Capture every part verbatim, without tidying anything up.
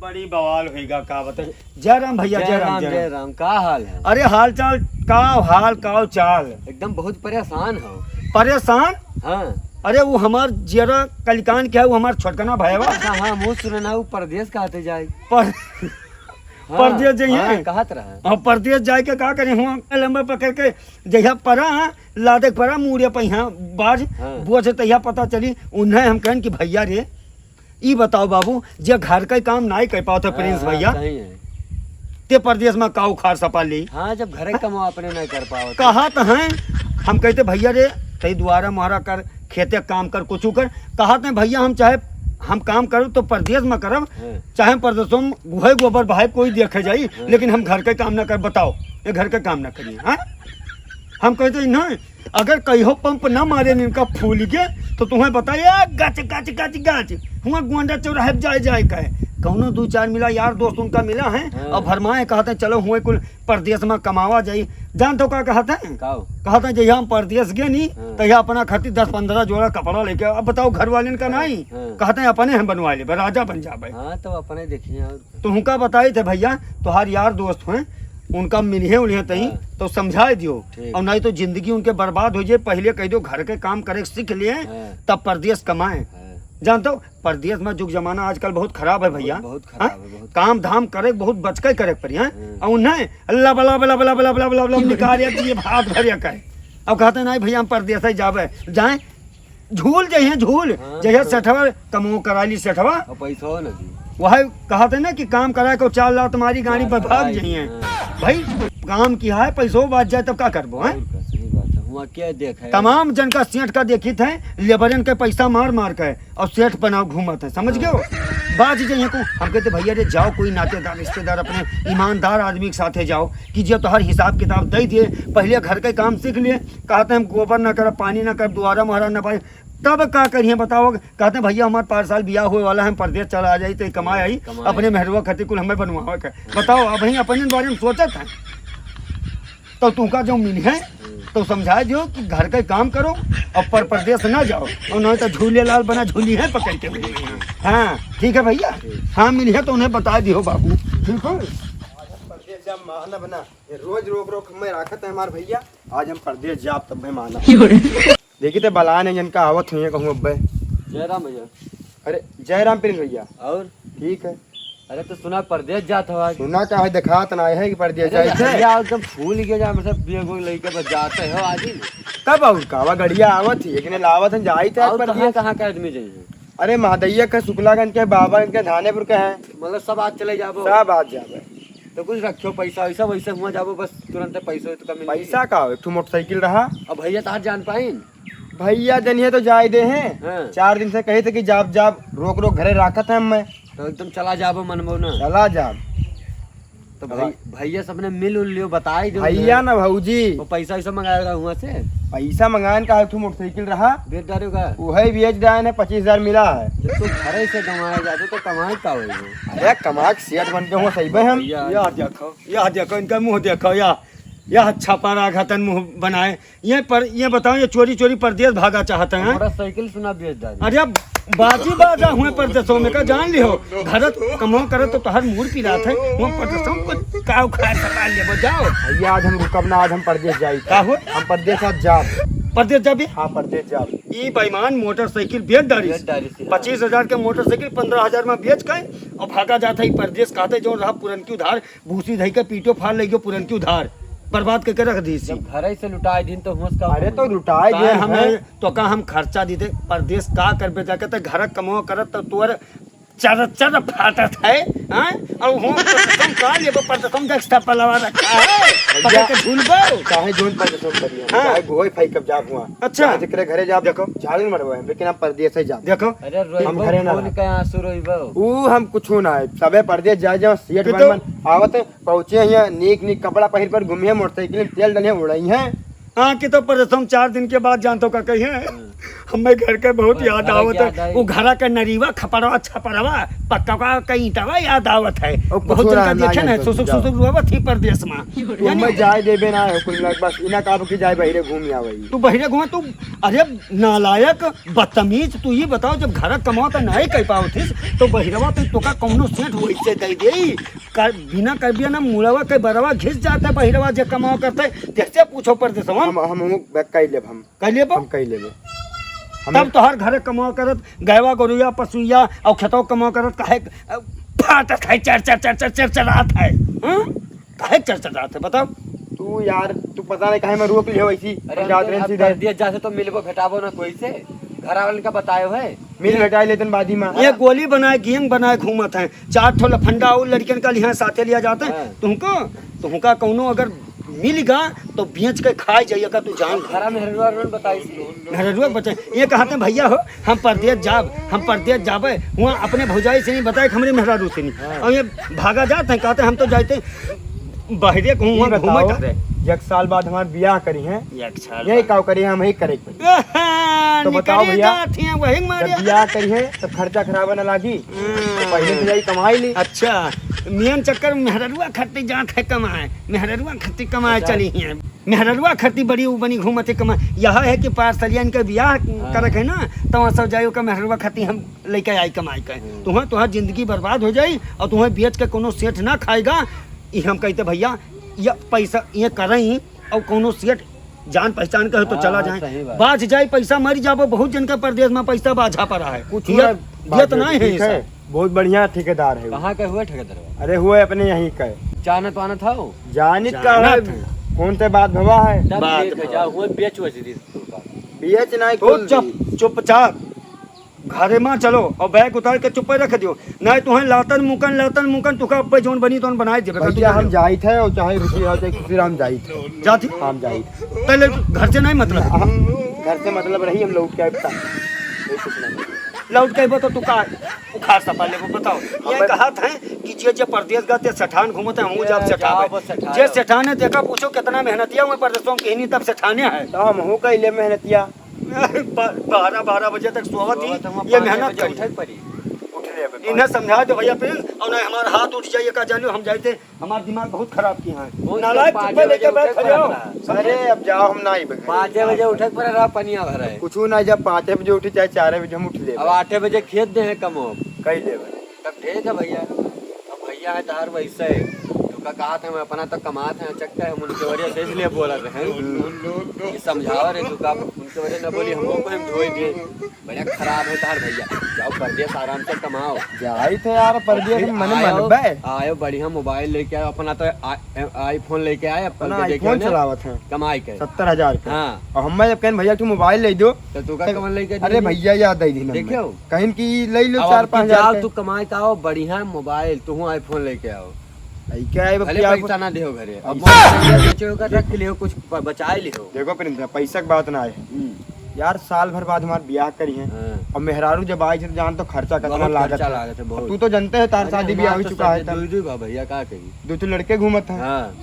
बड़ी बवाल होइगा, का बताई। जय राम भइया, जय जय राम, राम, जय जय राम। राम। का हाल है? अरे हाल चाल, का हाल, का चाल? एकदम बहुत परेशान हो। परेशान? हाँ। अरे वो हमार जियरा कलिकान के है, वो हमार छोटकना भइया। अच्छा, हाँ, मुँह सुनना, वो परदेस कहते जाए। पर-, हाँ, परदेस जाइए। हाँ, कहत रहा। अब परदेस जाए के का करे, हुआ लंबा पकड़ के जहिया परा, लादे के परा, मुड़े पहिया बाज, हाँ। बोझ तहिया पता चली। उन्हें हम कहन कि भइया रे, ई बताओ बाबू, जे घर के काम नाई कर पावत है, हाँ, प्रिंस हाँ, भइया, सही है। ते परदेस में का उखाड़ सपा ली? हाँ, जब घरे कमाओ अपने नाई कर पावत है। कहत हैं, हम कहते भइया रे, तई दुआरा मोहरा कर, खेते काम कर, कुछ कर। कहत हैं भइया, हम चाहे हम काम करब तो परदेस में करब, हाँ। चाहे परदेसों में गुहे गोबर बहाए कोई देखे जाई, हाँ। लेकिन हम घर के काम ना कर। बताओ, ये घर के काम ना करिए, हाँ? हम कहते नहीं, अगर कहियो पंप ना मारे इनका फूल के, तो तुम्हें बताइए, गच, गच, गच, गच, हुआ गोंडा चौराहे पे जाए, जाए का है। कौनो दू चार मिला यार दोस्त उनका मिला है, हाँ। और भरमाए कहते हैं, "चलो हुए कुल परदेस में कमावा जाई।" जानत हो का कहते हैं? का हो? कहते हैं, "जहिया हम परदेस गए नी, हाँ। तहिया अपना खातिर दस पन्द्रह जोड़ा कपड़ा लेके।" अब बताओ, घर वाले का हाँ, नहीं? हाँ। कहते हैं, "अपने हम बनवा लेबे, राजा बन जाबे।" हाँ, तो अपने देखिए और तो हुनका बताई थे भइया, तोहार यार दोस्त हैं, उनका मिलिहे उलिहे तई, हाँ। तो समझाए दियो। ठीक। और नहीं तो जिंदगी उनके बर्बाद हो जाए। पहले कह दो घर के काम करे सीख लिए, हाँ। तब परदेस कमाए। हाँ। जानत हो, परदेस में जुग जमाना आजकल बहुत खराब है भइया। बहुत, बहुत खराब हाँ? है, बहुत। काम धाम करे बहुत बच के करे पड़ी, हाँ? हाँ। और उन्हें लब, लब, लब निकाल दिए, भात भर करे। अब कहते नहीं भइया, हम परदेस ही जाबे, जाए झूल जइहें, झूल। हाँ, जइहें तो सेठवा, कमो करा ली सेठवा। और पैसो न दी। वह कहते ना कि काम करा के चार लात मारी गाड़ी पर भाग जइहें। हाँ। भाई, काम किया है, पैसो बाज जाए तब का करबो, हैं? और का, सही बात है। हुआ क्या देखे? तमाम जन का सेठ का देखित है, लेबरन के पैसा मार मार के और सेठ बनाओ घूमत है, समझ गयो? बाज जइहें को, हम कहते, "भइया रे, जाओ कोई नातेदार, रिश्तेदार, अपने ईमानदार आदमी के साथे जाओ कि जे तोहर हिसाब किताब दे दिए, पहले घर के काम सीख लिए।" कहते, "हम गोबर ना करब, पानी ना करब, दुआरा मोहरा ना पाई।" तब का करिए बताओ? कहते, "भइया, हमार पाँच साल बियाह होए वाला है, हम परदेस चला जाई, तो कमाए आई, कमाए। अपने मेहरुआ खातिर कुल हमें बनवावे के।" बताओ, अब ही अपने बारे में सोचत है, तो तुमका जो मिली है, हम्म। तो समझा दियो कि घर का काम करो और पर-, परदेस ना जाओ, और नहीं तो झूले लाल बना झूली है पकड़ के। हाँ, ठीक है भइया, ठीक। हाँ, मिली है तो उन्हें बता दियो बाबू, ठीक है? परदेस जा माना बना, ये रोज रोक रोक हमें राखत है हमार भइया, आज हम परदेस जाब तब मैं माना। देखी ते बलान है, इनका आवत हुई है, कहूँ अब्बे। जय राम भइया। अरे, जय राम प्रिंस भइया। और? ठीक है। अरे, तो सुना परदेस जात हो आज। सुना का है, देखात ना है कि परदेस अरे, जाइत है। भइया, एकदम फूल गया जा, मतलब, बेग वेग लेके बस जाते हो आज ही। कब और का? वा गड़िया आवत ही, एक ने लावत है, जाइत है और परदेस। कहाँ, कहाँ के आदमी जाइए? अरे, महादैया के, शुक्लागंज के, बाबा के, धानेपुर के हैं। मतलब, सब आज चले जाबो? सब आज जाबे। तो कुछ रखियो पैसा वैसा, वैसे हुआ जाबो, बस तुरंत पैसो तो कमी नहीं। पैसा का हो, एक ठो मोटरसाइकिल रहा। अब भइया तार जान पाइन? भइया जनिए तो जाए दे हैं। हाँ। चार दिन से कहे थे कि जाब, जाब, रोक, रोक घरे राखत है हमें। तो एकदम चला जाबो, मनबो ना। चला जाब। तो भाई, अब भइया सबने मिल उल लियो, बताई दो भइया उन्हें। ना भौजी। वो पैसा वैसा मंगाया था हुआ से? पैसा मंगाए का, एक ठो मोटरसाइकिल रहा। बेच डारे का? वही बेच डारे ने, पच्चीस हजार मिला है। जब तू घरे से कमाए जाते तो कमाए का होई? अरे कमा के सेठ बन के हुआ सही बे हम। भइया। या देखो, या देखो, इनका मुँह देखो, या, या छपरा घतन मुँह बनाए। ये पर, ये बताओ, ये चोरी चोरी परदेस भागा चाहते हैं? मोटरसाइकिल सुना बेच डाली। अरे अब बाजी बाजा हुए परदेसों में का, जान लिहो। घर कमो करे तो तोहर मूड़ पिरात है, वो परदेसों को का उखाड़ सका लेबो, जाओ। भइया, आज हम रुकब ना, आज हम परदेस जाई। का हो? हम परदेस आज जाब। परदेस जाबी? हाँ, परदेस जाब। ई बेईमान मोटरसाइकिल बेच डारी। बेच डारी से, हाँ। पच्चीस हजार के मोटरसाइकिल पन्द्रह हजार में बेच के और भागा जात है ई परदेस, कहते जो रहा पुरनकी उधार, भूसी धई के पीटो फाड़ ले गयो पुरनकी उधार, बर्बाद करके रख दी इसी। जब घरे से लुटाए दिन तो होश का अरे तो लुटाए काहे दिन हमें है। तो का हम खर्चा दी थे, परदेस का करबे जाके, तो घर कमो करत तो तोर चर चर फाटत है, हाँ? और हम परदेसम का लेबो, परदेसम देख से पलवा रखा है, भइया, पकड़ के झूलबो। चाहे जोन परदेसम करिए, हाँ। चाहे गोई फाई कब जाब हुआ, अच्छा। चाहे जेकरे घरे जाब, देखो। झाड़ू मरबो है, लेकिन हम परदेस ही जाब। देखो। अरे हम रोइबो, घरे ना खून रह। के आंसू रोइबो। ऊ हम कुछो ना है, सबे परदेस जाए जाओ, सेठ कि बन तो बन आवत है, पहुँचे हियाँ, नीक नीक कपड़ा पहिर पर घूमिहे, मोटरसाइकिल में तेल डलिहे, उड़ाई है। हाँ, कि तो परसों चार दिन के बाद जानतो का कही है। हाँ। हमें घर के बहुत याद आवत है। वो घरा के नरीवा, खपरवा, छपरवा, पक्का का ईंटवा याद आवत है। बहुत दिन का देखे ना, सुसुक सुसुक रोवत ही परदेस मा। तू हमें जाए देबे ना है, कुल मिला के बस इना कहब कि जाए बहिरे घूम आवे। तू बहिरे घूमे, तू, अरे नालायक, बदतमीज, तू ये बताओ, जब घर कमाओ तो नहीं कह पाओ थिस, तो बहिरवा तो तोका कौनो सेठ वैसे दे दे। कर, बिना कर बिया ना मुड़वा के बरवा घिस जाता है बहिरवा जे कमाओ करते, जैसे पूछो परदेसवा। हम, हम, हम कह लेब हम। कह लेबो? हम कह लेबो। तब तोहर घरे कमाओ करत, गैवा गोरुया पसुइया और खेतवा कमाओ करत, काहे, अ, फाटत है, चर, चर, चर, चर, चर, चरात है, हाँ? काहे चर, चर, चरात है, बताओ? तू यार, तू पता नहीं काहे में रोक लियो ऐसी। अरे, हम जात तो रहे अब सीधे। परदेस जाते तो मिलबो भेटाबो ना कोई से, घर वालन का बतायो है। मिल भेटाई लेतन बादी में। ये गोली बनाए, गैंग बनाए घूमत है, चार ठो लफंडा और लड़कियन का लिहा साथे लिया जाते हैं। हाँ। तुमको, तुमका कौनो अगर मिल गा तो बेच के खाए जाइए का तू जान। घरा मेहररुआ रोन बताई। मेहररुआ बचे, ये कहते हैं, "भैया हो, हम परदेस जाब, हम परदेस जाबे।" हुआ अपने भौजाई से नहीं बताए कि हमरे मेहरारू से नहीं। हाँ। और ये भागा जात है, कहते हैं, "हम तो जाते बहरे को हुआ घूमे बताओ, टहरे।" एक साल बाद हमार बियाह करी है, एक साल यही बाद। काव करी है, हम ही करे के पड़ी। हाँ, तो बताओ निकले भैया, जात हैं, वही मारे। जब बियाह करी है, तब खर्चा खराबा ना लागी। हाँ। पहले तो जाई कमाई ली। अच्छा, मियन चक्कर में मेहररुआ खत्ती जात है कमाए, मेहररुआ खत्ती कमाए अच्छा। चली हैं। मेहररुआ खत्ती बड़ी उ बनी घूमत है कमाए। यह है कि पार्सलियन के बियाह हाँ। करक है ना, तो वहाँ सब जाई ओकर मेहररुआ खत्ती हम लेके आई कमाई के। हम्म। तुहें, तुहार जिंदगी बर्बाद हो जाई और तुहें बेच के कोनो सेठ ना खाएगा। ये हम कहते भैया, ये पैसा ये करई और कोनो सेठ जान पहचान के हो तो हाँ, चला हाँ, जाए। सही बात। बाझ जाए पैसा, मर जाबो। बहुत जन का परदेस में पैसा बाझा पड़ा है। कुछ ये ना, देत बात नहीं है ठीक है, ऐसा। बहुत बढ़िया ठेकेदार है वो। कहाँ के हुए ठेकेदार? अरे हुए अपने यहीं के। जानत वानत हो? जानित का जानत है? है। कौन से बात भवा है? तब बात ठीक है, भवा। जाओ, हुए बेच वेच दी तू का। बेच नहीं तो खोल चुप, दी। चुपचाप घरे मा चलो और बैग उतार के चुप्पे रख दियो, नहीं तुहें लातन मुकन, लातन मुकन तुका अब्बे जौन बनी तौन बनाए देबे। भैया, हम जाइत है और चाहे रुकी रहो, चाहे खुशी रहो, हम जाइत है। जाती? हम जाइत। पहले घर से नहीं मतलब? हम घर से मतलब रही, हम लौट के आए बता। कोई कुछ नहीं। लौट के आइबो तो तू का उखाड़ सपा लेबो, बताओ। ये हमें कहत है कि जे, जे परदेस गा ते सेठान घूमत है, हमहू जाब सेठाबे। जाओ, बस सेठान। जे सेठान है, देखा, पूछो कितना मेहनतिया हुए परदेसों में, कहनी तब सेठाने है। तो हमहू कइले मेहनतिया। ब-, बारह, बारह बजे तक सोवत ही, सोवत हम ये पाँचे मेहनत बजे करी। उठे के पड़ी। उठ ले बे, इन्हें पाँच। समझा दो भैया प्रिंस, और नहीं हमारा हाथ उठ जाइए का जानियो, हम जाइते, हमारा दिमाग बहुत खराब किया है। वो नालायक पाँचे चुप्पे बजे लेके उठे बैठ के खड़े हो। पड़ा था। अरे अब जाओ, हम ना आइबे। पाँचे बजे उठे के पड़ा रहा, पनिया भरा है। कुछ ना, जब पाँचे बजे उठी चाहे चार बजे हम उठ ले। अब आठे बजे खेत दे है कमो। कई ले। तब ठीक है भैया, अब भैया है तार वैसे, तुका कहा था, हम अपना तो कमात हैं, चक्कर हम उनके वजह से इसलिए बोला रहे हैं। हम्म। ये समझावा रहे, तुका उनके वजह ना बोली, हमको कोई हम धोई दे। बड़ा खराब है तार भैया, जाओ परदेस आराम से कमाओ। जाई थे यार परदेस, फिर मने आयो, मनबे। आयो बढ़िया मोबाइल लेके आयो, अपना तो आ-, iPhone लेके आए, Apple अपना पे देखे iPhone ना, चलावत हैं। कमाई के। सत्तर हजार के। हाँ। और हमें जब कहें भैया तू मोबाइल ले दो, तो तुका तो कौन लेके अरे दीदी? भैया याद आई थी ना देखियो। कहीं की ले लो अब चार आपकी पाँच हजार जाओ के। तू कमाई का आओ, बढ़िया मोबाइल, तू iPhone लेके आओ। आई क्या है भले भैया? पैसा ना देहो घरे, अब ऐसा मोबाइल बेचो का रख लियो, कुछ प-, बचाए लियो। देखो प्रिंस, पैसा की बात ना है। हम्म। यार साल भर बाद हमार बियाह करी है। हाँ। और मेहरारू जब आई थे तो जान तो खर्चा कितना बहुत लागत खर्चा है। लागत है, बहुत। तू तो जानते है तार अरे शादी हमार ब्याह हो तो चुका है शादी तब। दुई दुई बा भैया, का कही? दो तो लड़के घूमत हैं। हाँ।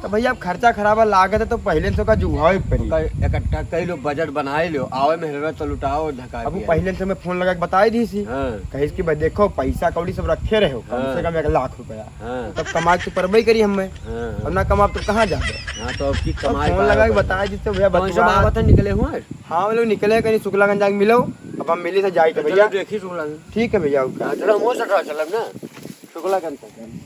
तो भैया अब खर्चा खराबा लागत है तो पहले से का जुगावे पड़ी। ओका इकट्ठा कई लो, बजट बनाए लो, आवे मेहरारू तो लुटाओ धका अब वो दिया। पहले से मैं फोन लगा के बताई दी सी। हाँ। कहिस कि भाई देखो पैसा कौड़ी सब रखे रहे हो, कम से हाँ। कम एक लाख रुपया। हाँ। तब कमाई तो परबे करी हमें। हाँ, हाँ। अब ना कमाब तो कहाँ जाबे? हाँ, तो अब की अब कमाई फोन का लगा के बता। बताई दी तो भैया कौन सा बतुआ। बाबा था निकले हुए? हाँ, वो लोग निकले कहीं शुक्लागंज जाके मिलो, अब हम मिली से जाई तो तो भैया। चलो देखी शुक्लागंज। ठीक है भैया, ओके। हाँ, चलो हम हो सका चलब ना शुक्लागंज तक।